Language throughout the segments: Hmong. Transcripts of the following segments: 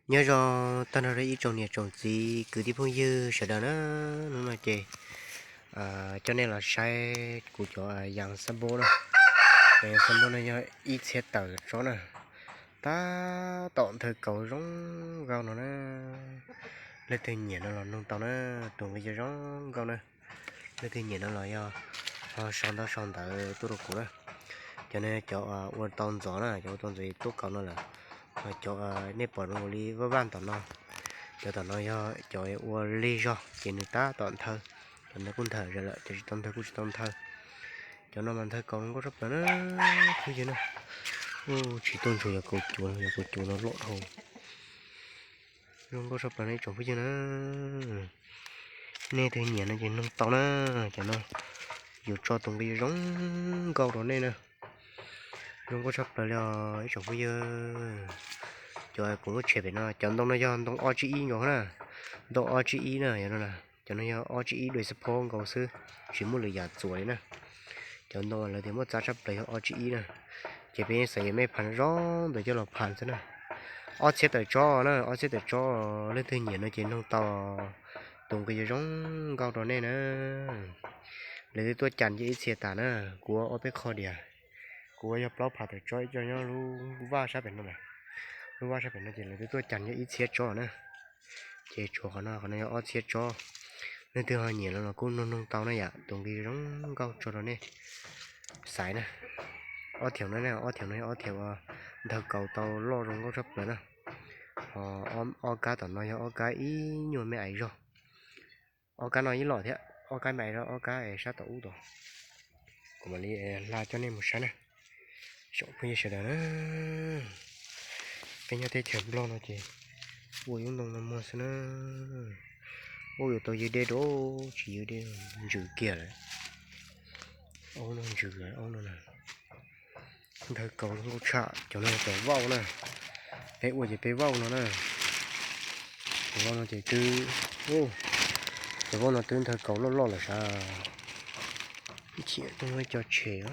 Nyob zoo tag nrho rau ib tsoom niam tsoom txiv kwv tij phooj ywg sawv daws na. Hnub no ces coj nej los saib kuv cov yas xab npub na. Cov yas xab npub no yog ib txhiab tawm tsob na. Tab tom nthaw kaus zoo nkauj no na. Leej twg nyiam no los noog tau na, tus nqi yog zoo nkauj na. Leej twg nyiam no los yog ho sau ntaub sau ntawv tuaj rau kuv na. Cov no cov ua tau ntxov na, cov ua tau ntxov tuaj kaus no lawm. Ho cov nej pom zoo li vaj vaj tom no, cov tom no yog cov ua lig zog ces nws tab tom nthaw. Cov ntawd kuj nthaw zog lawm, cov tsis tau nthaw kuj tsis tau nthaw. Cov no mas nthaw kaus zoo nkauj tshaj plaws na. Phooj ywg na, tsis tuaj ntsuas yog kaus cuav, yog kaus cuav no loj dhau. Zoo nkauj tshaj plaws no ib tsoom phooj ywg na. Nej twg nyiam no ces noog tau na. Cov no yuav tso tus nqi zoo nkauj rau nej na. Zoo nkauj tshaj plaws li os ib tsoom phooj ywg. Cov kuv muab tshem pem no, cov ntoo no yog ntoo ob tsib ib nkaus na. Ntoo ob tsib ib na, cov no yog ob tsib ib dua xab phob nkaus xwb, tsis muaj lwm yam txuas li na. Cov ntoo lawv tias muaj txab tshaj plaws yog ob tsib ib na. Ces peb xav yog mej phas zoo ntawd coj los phas xwb na. Ob txhiab tawm tsob na, ob txhiab tawm tsob, leej twg nyiam no ces noog tau. Tus nqi yuav zoo nkauj rau nej na. Lawv twb tuaj cas coj ib txhia tas na, kuv ua ob peb qho diam. Kuv ua yog plaub phas tawm tsob ib co nyob lub vaj sab pem no na. Lub vaj sab pem no ces lawv twb tuaj cas coj ib txhiab tsob na. Ces tshuav qhov no, qhov no yog ob txhiab tsob. Leej twg ho nyiam no los kuj noog noog tau na yom, tus nqi zoo nkauj tso rau nej xaiv na. Ob thiaum no, ob thiaum no yog ob thiaum nthaw kaus tau loj zoo nkauj tshaj plaws na. Ho ob kab tom no yog ob kab ib nyuag me aiv zog. Ob kab no ib lom thiab, ob kab me aiv zog, ob kab es sab tom ub tod. Kuv mam li hla coj nej mus saib na. Tsoom phooj ywg sawv daws na, peb nyob teb chaws Nplog no ces ua lub ntoo no muag xwb na. Ua yuav tau ywg dej rau, tsis ywg dej ntsws kiag lawm. Aub no ntsws lawm, aub no na. Nthaw kaus zoo nkauj tshaj, cov no cov vauj na. Peb ua ces peb vauj no na. Cov vauj no ces twb, cov vauj no twb nthaw kaus loj loj lawm sav. Ib chim tuaj muab cov tshem.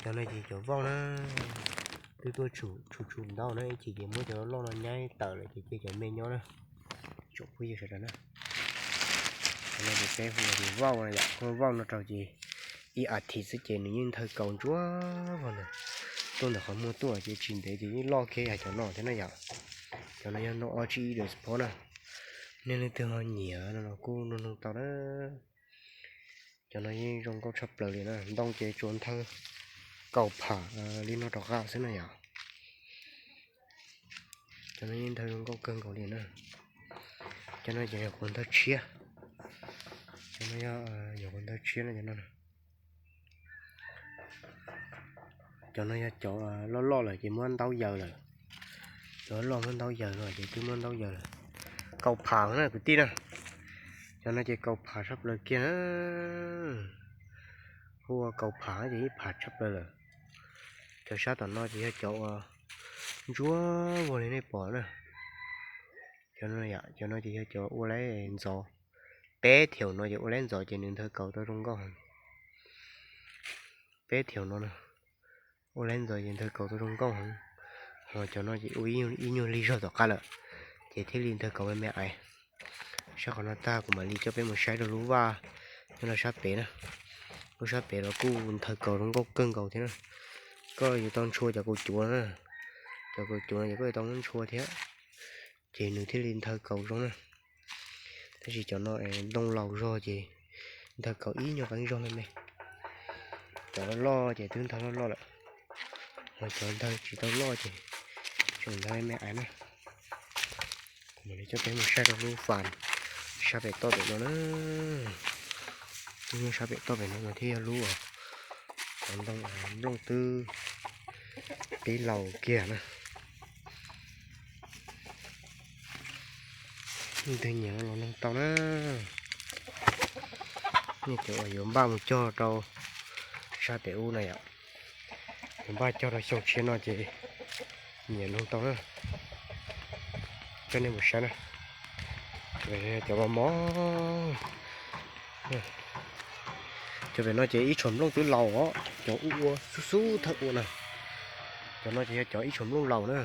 Cov no ces cov vauj na, twb tuaj tshum tshum ntau na, ib chim ces muab cov loj loj no nyaib tawm lawm ces cia cov me nyob na. Tsoom phooj ywg sawv daws na, cov no ces peb hu ua vauj na yom, hu vauj no rau ces ib as thiv xwb ces nws yeej nthaw kaus ntsuab vog ntag. Tuaj ntawm qhov muag tuaj ces tsis ntev ces yeej loj kiag yam cov no thiab na yom. Cov no yog ntoo ob tsib ib dua xab phob na. Nej leej twg ho nyiam no los kuj noog noog tau na. Cov no yeej zoo nkauj tshaj plaws li na, ntoo ces tsuas nthaw kaus pham li no rov qab xwb na yom. Cov no yeej nthaw zoo nkauj kawg nkaus li na. Cov no ces yog kuv nthaw tshiab. Cov no yog, yog kuv nthaw tshiab no cov no. Cov no yog cov loj loj lawm ces muab ntaub yaws lawm. Cov loj muab ntaub yaws lawm ces twb muab ntaub yaws lawm. Kaus pham na kwv tij na. Cov no ces kaus pham tshaj plaws kiag na. Hu ua kaus pham ces ib pham tshaj plaws lawm. Cov sab tom no ces yog cov uas ntsuab vog li nej pom na. Cov no, cov no ces yog cov ua laib ntxov. Peb thiaum no ces ua laib ntxov ces nws nthaw kaus tau zoo nkauj heev. Peb thiaum no ua laib ntxov ces nthaw kaus tau zoo nkauj heev. Ho cov no ces ua ib nyuag lig zog tom qab lawm, ces thiaj li nthaw kaus me me aiv. Saib qhov no tag kuv mam li coj peb mus saib rau lub vaj nyob rau sab pem na. Lub sab pem los kuj nthaw kaus zoo nkauj kawg nkaus thiab na. Koj yuav tau ntshua cov kaus cuav na. Cov kaus cuav no ces koj yuav tau muab ntshua thiab, ces nws thiaj li nthaw kaus zoo na. Tab sis cov no ntoo laus zog ces nthaw kaus ib nyuag qeeb zog me me. Cov loj loj ces twb nthaw loj loj lawm, ho cov nthaw tsis tau loj ces tseem nthaw me me aiv na. Kuv mam li coj peb mus saib rau lub fas sab pem toj pem no na. Lub nyob sab pem toj pem no mas thiaj yog lub cov ntoo nplooj twb pib laus kiag na. Leej twg nyiam los noog tau na. Nej cov uas yuav npaj mus cog rau sab pem ub na yom, yuav npaj cog rau xyoo tshiab no ces nyiam noog tau na. Coj nej mus saib na. Cov mos mos, cov pem no ces ib tshuam nplooj twb laus os, cov ua xub xub thawj ua na. Cov no ces yog cov ib tshuam nplooj laus na.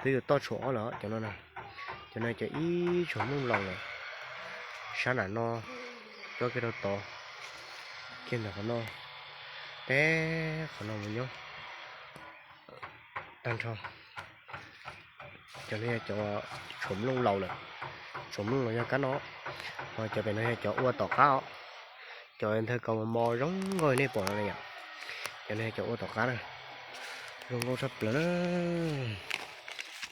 twb yuav toj tshuam ob lawm cov no na. Cov no cov ib tsoom nplooj laus lawm. Sab nram no, tsob kiag rau tod, kiag ntawm qhov no, teb qhov no mus nyob tag nrho. Cov no yog cov tshuam nplooj laus lawm. Tshuam nplooj laus yog kab no, ho cov pem no yog cov ua tom qab os. Cov ntawd kaus mos mos zoo nkauj nej pom no na yom. Cov no yog cov ua tom qab na, zoo nkauj tshaj plaws na.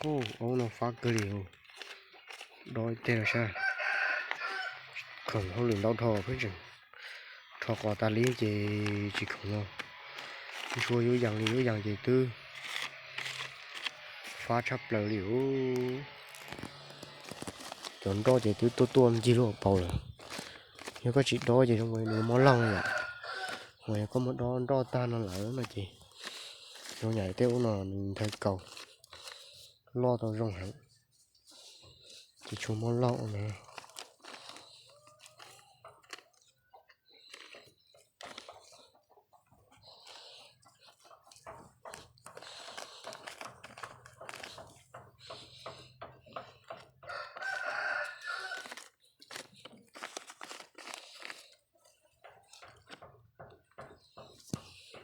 Ub, aub no fab kawg li os. Dob ib teg no sab, khoom hauj lwm ntau dhau pheej tseem rho qos tas li ces tsis khoom no. Ntshua yuav yees li yuav yees ces twb fab tshaj plaws li os. Cov nroj ces twb tuaj tuaj ncig lub hauv paus lawm. Yog koj tsis dob ces zoo nkaus nws mob laug yom. Ho yog koj muab dob nroj tag no lawm no ces zoo yam tej ub no nws ntawd kaus loj tau zoo heev, ces tsuas mob laug na.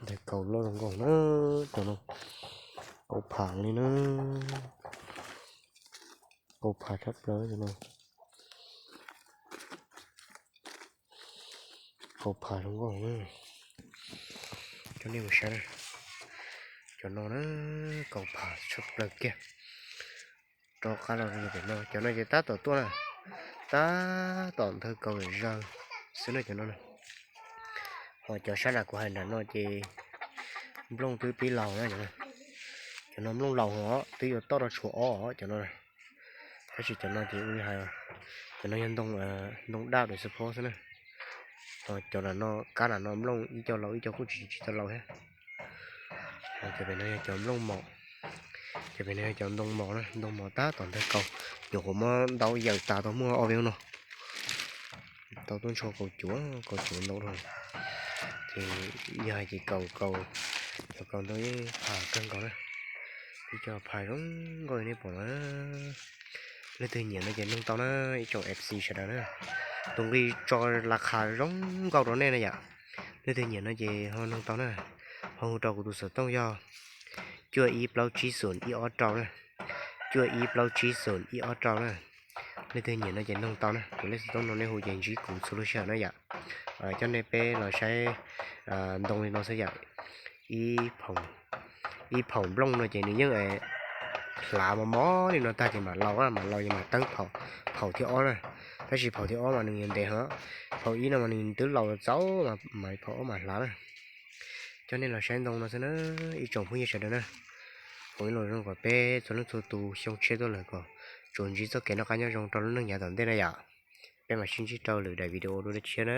Ntawd kaus loj zoo nkauj na, cov no kaus pham li na, kaus pham tshaj plaws cov no. Kaus pham zoo nkauj na, coj nej mus saib na. Cov no na, kaus pham tshaj plaws kiag. Rov qab los pem no, cov no ces tab tom tuaj na, tab tom ntawd kaus zawg xwb na cov no. Ho cov sab nram kuv hais nram no ces nplooj twb pib laus na. Cov no nplooj laus ho twb yuav toj rau tshuam ob cov no. Tab sis cov no ces ua li hais, cov no yog ntoo daj dam xwb phob xwb na. Ho cov nram no, kab nram no nplooj ib co laus ib co kuj tsis tsis tau laus thiab. Cov pem no yog cov nplooj mos, cov pem no yog cov ntoo mos na, ntoo mos tab tom ntawd kaus, nyuam qhuav muab ntaub yaws tas tau muaj ob peb no. Tau tuaj ntshua kaus cuav, kaus cuav ntau dhau. Ces yog hais tias kaus, kaus, cov kaus ntoo yeej pham kawg nkaus na. Ib co pham zoo nkauj nej pom no. Leej twg nyiam no ces noog tau na, ib tsoom F C sawv daws na. Tus nqi tso las khas zoo nkauj rau nej na yom. Leej twg nyiam no ces ho noog tau na. Ho hu rau kuv tus xov tooj yog cuaj ib plaub tsib xoom ib ob rau na. Cuaj ib plaub tsib xoom ib ob rau na. Leej twg nyiam no ces noog tau na, kuv lej xov tooj no nej hu ces ntsib kuv txhua lub sij hawm na yom. Coj nej peb los saib ntoo li no xwb yom. Ib phaum nplooj no ces nws yeej hlav mos mos li no tag ces mam laus, mam laus ces mam teeb phaum thiab ob na. Tab sis phaum thiab ob mas nws yuav ntev heev, phaum ib no mas nws twb laus txaus mas phaum ob mam hlav na. Coj nej los saib ntoo no xwb na, ib tsoom phooj ywg sawv daws na. Foom ib lo zoo kom peb txhua leej txhua tus xyoo tshiab tuaj lawm kom tsuas ntsib txoj kev noj qab nyob zoo rau lub neej yav tom ntej na yom. Peb mam sib ntsib rau lwm daim video dua tshiab na.